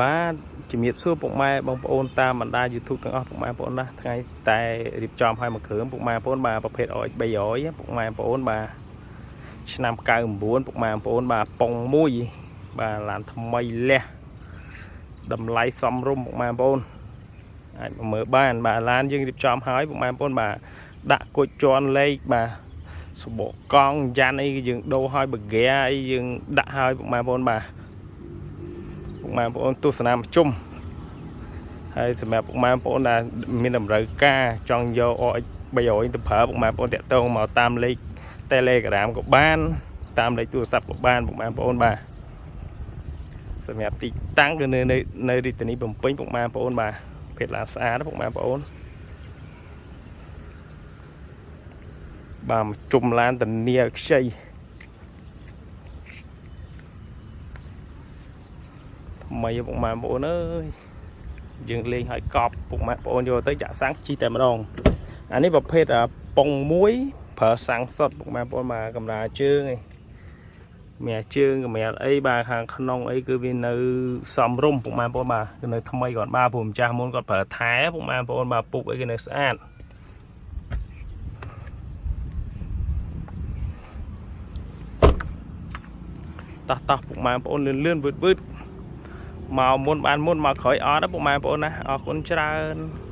បាទជំរាបសួរពុកម៉ែបងប្អូនតាមបណ្ដា YouTube ទាំងអស់ពុកម៉ែបងប្អូនណាថ្ងៃតែរៀបចំឲ្យមួយគ្រឿងពុកម៉ែបងប្អូនបាទប្រភេទ RX 300ពុកម៉ែបងប្អូនបាទឆ្នាំ99ពុកម៉ែបងប្អូនបាទប៉ុង1បាទឡានថ្មីលះតម្លៃសមរម្យពុកម៉ែបងប្អូនអាចមកមើលបានបាទឡានយើងរៀបចំឲ្យពុកម៉ែបងប្អូនបាទដាក់គុជជន់លេខបាទសបកកង់យ៉ាន់អីយើងដូរឲ្យបហ្គាអីយើងដាក់ឲ្យពុកម៉ែបងប្អូនបាទពុកម៉ែបងប្អូនទស្សនាមជុំហើយសម្រាប់ពុកម៉ែបងប្អូនដែលមានតម្រូវការចង់យក RX 300ទៅប្រើពុកម៉ែបងប្អូនតាក់ទងមកតាមលេខ Telegram ក៏បានតាមលេខទូរស័ព្ទក៏បានពុកម៉ែបងប្អូនបាទសម្រាប់ទីតាំងគឺនៅនៅរាជធានីភ្នំពេញពុកម៉ែបងប្អូនបាទភេទឡានស្អាតពុកម៉ែបងប្អូនបាទជុំឡានធានាខ្ចីថ្មីពុកម៉ែបងប្អូនអើយយើងលេងឲ្យកប់ពុកម៉ែបងប្អូនយកទៅចាក់សាំងជីតែម្ដងអានេះប្រភេទប៉ុងមួយប្រើសាំងសុតពុកម៉ែបងប្អូនបាទកម្រាលជើងឯងមានជើងកម្រាលអីបាទខាងក្នុងអីគឺវានៅសមរម្យពុកម៉ែបងប្អូនបាទគឺនៅថ្មីគាត់បាទព្រោះម្ចាស់មុនគាត់ប្រើថែពុកម៉ែបងប្អូនបាទពុកអីគឺនៅស្អាតតោះតោះពុកម៉ែបងប្អូនលឿនលឿនវឺតវឺតមកមុនបានមុនមកក្រោយអត់ពុកម៉ែបងប្អូនណាអរគុណច្រើន។